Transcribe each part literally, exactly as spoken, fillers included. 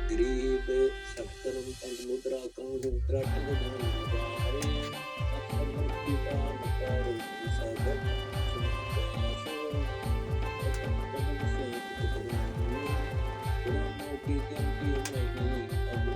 ᱜᱨᱤᱵᱮ ᱥᱟᱠᱛᱟᱨᱟᱢ ᱛᱟᱱ ᱢᱩᱫᱽᱨᱟ ᱠᱟᱝ ᱨᱩᱫᱨᱟ ᱴᱟᱜ ᱫᱷᱟᱱ ᱢᱩᱫᱽᱨᱟ ᱨᱮ ᱥᱟᱠᱛᱟᱨᱟᱢ ᱠᱤᱯᱟ ᱢᱟᱠᱟᱨ ᱥᱟᱜᱚᱛ ᱥᱩᱱᱤᱛᱟ ᱥᱩᱱᱤᱛᱟ ᱥᱩᱱᱤᱛᱟ ᱥᱩᱱᱤᱛᱟ ᱥᱩᱱᱤᱛᱟ ᱥᱩᱱᱤᱛᱟ ᱥᱩᱱᱤᱛᱟ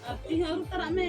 ᱟᱨ ᱛᱤ ᱦᱚᱸ ᱟᱹᱨᱩᱵ ᱛᱟᱨᱟᱜ ᱢᱮ᱾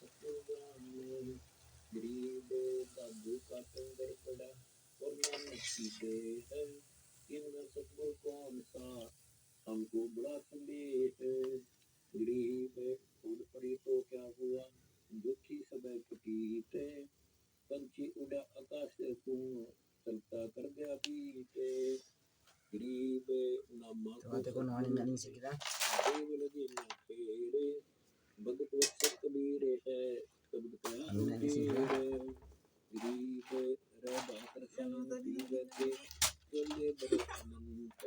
सतगुरु ज्ञान। गरीब दादू का टंगर पड़ा और नानक की दे है, इनका सतगुरु कौन सा हमको बड़ा संदेह है। गरीब उड़ पड़ी तो क्या हुआ, दुखी सब प्रतीत है। पंछी उड़ा आकाश से तू, चलता कर गया बीत। गरीब ना माँ ᱛᱚ ᱜᱟᱛᱮ ᱠᱚ, ᱱᱚᱣᱟ ᱨᱮᱱᱟᱜ ᱞᱤᱧ ᱪᱮᱫ ᱠᱮᱫᱟ᱾ देव लगे ना तेरे, भगत वत्सल कबीर है, शब्द का ᱟᱹᱞᱤᱧ ᱞᱤᱧ ᱪᱮᱫ ᱠᱮᱫᱟ᱾ गरीब रे बात शांति रखे, चले बड़े अनंत।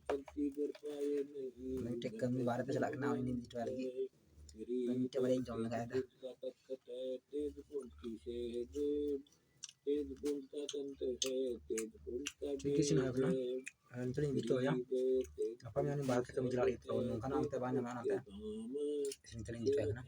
चलती घर पाए नहीं ᱢᱤᱫᱴᱮᱡ ᱠᱟᱹᱢᱤ ᱵᱟᱨᱦᱮ ᱛᱮ ᱪᱟᱞᱟᱜ ᱠᱟᱱᱟ, ᱩᱱᱤ ᱱᱤᱡ ᱴᱚᱞᱟ ᱞᱟᱹᱜᱤᱫ᱾ ᱢᱤᱫᱴᱮᱡ ᱵᱟᱨᱭᱟᱧ ᱡᱚᱢ ᱞᱮᱜᱟᱭ ᱫᱟ᱾ तेज कौन की शहर। ᱴᱷᱤᱠ ᱜᱮ ᱤᱥᱤᱱ ᱦᱩᱭ ᱠᱟᱱᱟ᱾ ᱟᱨ ᱱᱤᱛᱚᱜ ᱞᱤᱧ ᱵᱤᱛᱟᱹᱣᱟ᱾ ᱜᱟᱯᱟ ᱢᱮᱭᱟᱝ ᱞᱤᱧ ᱵᱟᱦᱨᱮ ᱛᱮ ᱠᱟᱹᱢᱤ ᱪᱟᱞᱟᱜ ᱞᱟᱹᱜᱤᱫ, ᱛᱚ ᱱᱚᱝᱠᱟᱱᱟᱜ ᱚᱱᱛᱮ ᱵᱟᱝ ᱧᱟᱢᱚᱜᱼᱟ, ᱚᱱᱟᱛᱮ ᱤᱥᱤᱱ ᱠᱟᱹᱞᱤᱧ ᱵᱤᱛᱟᱹᱣ ᱠᱟᱱᱟ᱾